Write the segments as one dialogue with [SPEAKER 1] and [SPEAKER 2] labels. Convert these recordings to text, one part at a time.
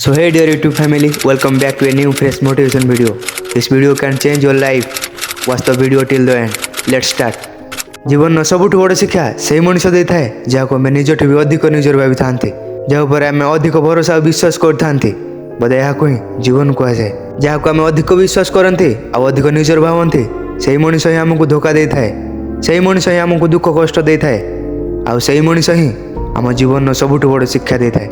[SPEAKER 1] So hey dear YouTube family, welcome back to a new fresh motivation video. This video can change your life. Watch the video till the end. Let's start. ଜୀବନର ସବୁଠୁ ବଡ଼ ଶିକ୍ଷା ସେଇ ମଣିଷ ଦେଇଥାଏ, ଯାହାକୁ ଆମେ ନିଜଠୁ ବି ଅଧିକ ନିଜର ଭାବିଥାନ୍ତି, ଯାହା ଉପରେ ଆମେ ଅଧିକ ଭରସା ଆଉ ବିଶ୍ୱାସ କରିଥାନ୍ତି। ବୋଧେ ଏହାକୁ ହିଁ ଜୀବନ କୁହାଯାଏ। ଯାହାକୁ ଆମେ ଅଧିକ ବିଶ୍ୱାସ କରନ୍ତି ଆଉ ଅଧିକ ନିଜର ଭାବନ୍ତି, ସେଇ ମଣିଷ ହିଁ ଆମକୁ ଧୋକା ଦେଇଥାଏ, ସେଇ ମଣିଷ ହିଁ ଆମକୁ ଦୁଃଖ କଷ୍ଟ ଦେଇଥାଏ ଆଉ ସେଇ ମଣିଷ ହିଁ ଆମ ଜୀବନର ସବୁଠୁ ବଡ଼ ଶିକ୍ଷା ଦେଇଥାଏ।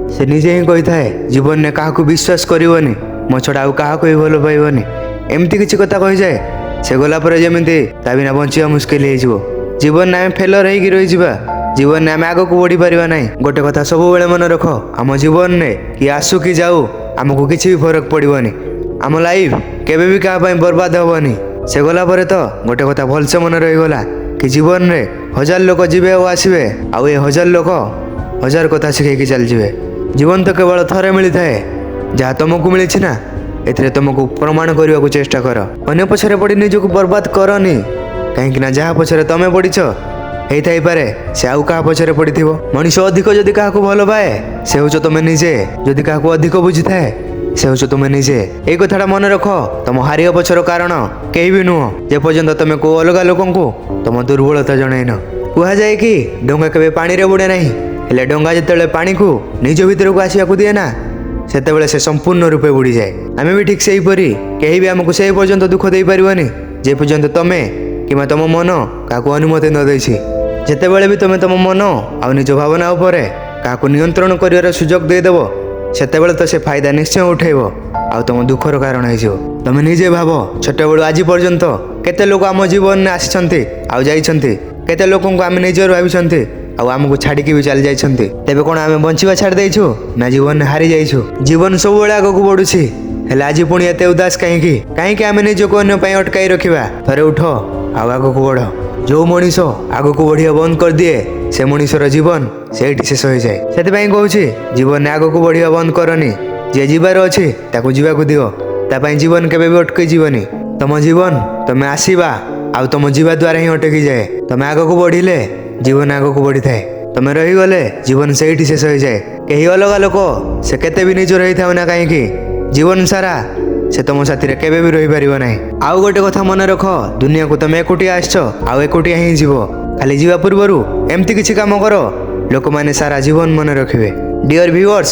[SPEAKER 1] ସେ ନିଜେ ହିଁ କହିଥାଏ, ଜୀବନରେ କାହାକୁ ବିଶ୍ୱାସ କରିବନି, ମୋ ଛଡ଼ା ଆଉ କାହାକୁ ବି ଭଲ ପାଇବନି। ଏମିତି କିଛି କଥା କହିଯାଏ, ସେ ଗଲା ପରେ ଯେମିତି ତା ବିନା ବଞ୍ଚିବା ମୁସ୍କିଲ ହେଇଯିବ। ଜୀବନରେ ଆମେ ଫେଲର ହେଇକି ରହିଯିବା, ଜୀବନରେ ଆମେ ଆଗକୁ ବଢ଼ିପାରିବା ନାହିଁ। ଗୋଟେ କଥା ସବୁବେଳେ ମନେ ରଖ, ଆମ ଜୀବନରେ କିଏ ଆସୁ କି ଯାଉ, ଆମକୁ କିଛି ବି ଫରକ ପଡ଼ିବନି। ଆମ ଲାଇଫ୍ କେବେ ବି କାହା ପାଇଁ ବର୍ବାଦ ହେବନି। ସେ ଗଲା ପରେ ତ ଗୋଟେ କଥା ଭଲସେ ମନେ ରହିଗଲା କି ଜୀବନରେ ହଜାର ଲୋକ ଯିବେ ଆଉ ଆସିବେ, ଆଉ ଏ ହଜାର ଲୋକ ହଜାର କଥା ଶିଖେଇକି ଚାଲିଯିବେ। ଜୀବନ ତ କେବଳ ଥରେ ମିଳିଥାଏ। ଯାହା ତମକୁ ମିଳିଛି ନା, ଏଥିରେ ତମକୁ ପ୍ରମାଣ କରିବାକୁ ଚେଷ୍ଟା କର। ଅନ୍ୟ ପଛରେ ପଡ଼ି ନିଜକୁ ବର୍ବାଦ କରନି, କାହିଁକି ନା ଯାହା ପଛରେ ତମେ ପଡ଼ିଛ, ହେଇଥାଇପାରେ ସେ ଆଉ କାହା ପଛରେ ପଡ଼ିଥିବ। ମଣିଷ ଅଧିକ ଯଦି କାହାକୁ ଭଲ ପାଏ, ସେ ହେଉଛ ତମେ ନିଜେ। ଯଦି କାହାକୁ ଅଧିକ ବୁଝିଥାଏ, ସେ ହେଉଛ ତୁମେ ନିଜେ। ଏଇ କଥାଟା ମନେ ରଖ, ତମ ହାରିବା ପଛର କାରଣ କେହି ବି ନୁହଁ, ଯେପର୍ଯ୍ୟନ୍ତ ତମେ କୋଉ ଅଲଗା ଲୋକଙ୍କୁ ତମ ଦୁର୍ବଳତା ଜଣେଇନ। କୁହାଯାଏ କି ଡଙ୍ଗା କେବେ ପାଣିରେ ବୁଡ଼େ ନାହିଁ। ହେଲେ ଡଙ୍ଗା ଯେତେବେଳେ ପାଣିକୁ ନିଜ ଭିତରକୁ ଆସିବାକୁ ଦିଏ ନା, ସେତେବେଳେ ସେ ସମ୍ପୂର୍ଣ୍ଣ ରୂପେ ବୁଡ଼ିଯାଏ। ଆମେ ବି ଠିକ୍ ସେହିପରି। କେହି ବି ଆମକୁ ସେହି ପର୍ଯ୍ୟନ୍ତ ଦୁଃଖ ଦେଇପାରିବନି, ଯେ ପର୍ଯ୍ୟନ୍ତ ତମେ କିମ୍ବା ତମ ମନ କାହାକୁ ଅନୁମତି ନ ଦେଇଛି। ଯେତେବେଳେ ବି ତମେ ତମ ମନ ଆଉ ନିଜ ଭାବନା ଉପରେ କାହାକୁ ନିୟନ୍ତ୍ରଣ କରିବାର ସୁଯୋଗ ଦେଇଦେବ, ସେତେବେଳେ ତ ସେ ଫାଇଦା ନିଶ୍ଚୟ ଉଠେଇବ ଆଉ ତମ ଦୁଃଖର କାରଣ ହେଇଯିବ। ତମେ ନିଜେ ଭାବ, ଛୋଟବେଳୁ ଆଜି ପର୍ଯ୍ୟନ୍ତ କେତେ ଲୋକ ଆମ ଜୀବନରେ ଆସିଛନ୍ତି ଆଉ ଯାଇଛନ୍ତି। କେତେ ଲୋକଙ୍କୁ ଆମେ ନିଜର ଭାବିଛନ୍ତି ଆଉ ଆମକୁ ଛାଡ଼ିକି ବି ଚାଲି ଯାଇଛନ୍ତି। ତେବେ କ'ଣ ଆମେ ବଞ୍ଚିବା ଛାଡ଼ି ଦେଇଛୁ ନା ଜୀବନରେ ହାରି ଯାଇଛୁ? ଜୀବନ ସବୁବେଳେ ଆଗକୁ ବଢୁଛି, ହେଲେ ଆଜି ପୁଣି ଏତେ ଉଦାସ କାହିଁକି? କାହିଁକି ଆମେ ନିଜକୁ ଅନ୍ୟ ପାଇଁ ଅଟକାଇ ରଖିବା? ଥରେ ଉଠ ଆଉ ଆଗକୁ ବଢ। ଯୋଉ ମଣିଷ ଆଗକୁ ବଢିବା ବନ୍ଦ କରିଦିଏ, ସେ ମଣିଷର ଜୀବନ ସେଇଠି ଶେଷ ହୋଇଯାଏ। ସେଥିପାଇଁ କହୁଛି, ଜୀବନରେ ଆଗକୁ ବଢିବା ବନ୍ଦ କରନି। ଯିଏ ଯିବାର ଅଛି, ତାକୁ ଯିବାକୁ ଦିଅ। ତା ପାଇଁ ଜୀବନ କେବେ ବି ଅଟକି ଯିବନି। ତମ ଜୀବନ ତମେ ଆସିବା ଆଉ ତମ ଯିବା ଦ୍ୱାରା ହିଁ ଅଟକି ଯାଏ। ତମେ ଆଗକୁ ବଢିଲେ ଜୀବନ ଆଗକୁ ବଢିଥାଏ, ତମେ ରହିଗଲେ ଜୀବନ ସେଇଠି ଶେଷ ହୋଇଯାଏ। କେହି ଅଲଗା ଲୋକ, ସେ କେତେ ବି ନିଜର ହେଇଥାଉ ନା କାହିଁକି, ଜୀବନ ସାରା ସେ ତମ ସାଥିରେ କେବେ ବି ରହିପାରିବ ନାହିଁ। ଆଉ ଗୋଟେ କଥା ମନେ ରଖ, ଦୁନିଆକୁ ତମେ ଏକୁଟିଆ ଆସିଛ ଆଉ ଏକୁଟିଆ ହିଁ ଯିବ। ଖାଲି ଯିବା ପୂର୍ବରୁ ଏମିତି କିଛି କାମ କର, ଲୋକମାନେ ସାରା ଜୀବନ ମନେ ରଖିବେ। Dear viewers,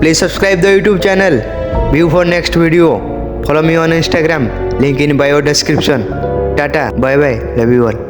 [SPEAKER 1] please subscribe the YouTube channel, view for next video, follow me on Instagram, link in bio description. Tata, bye bye, love you all.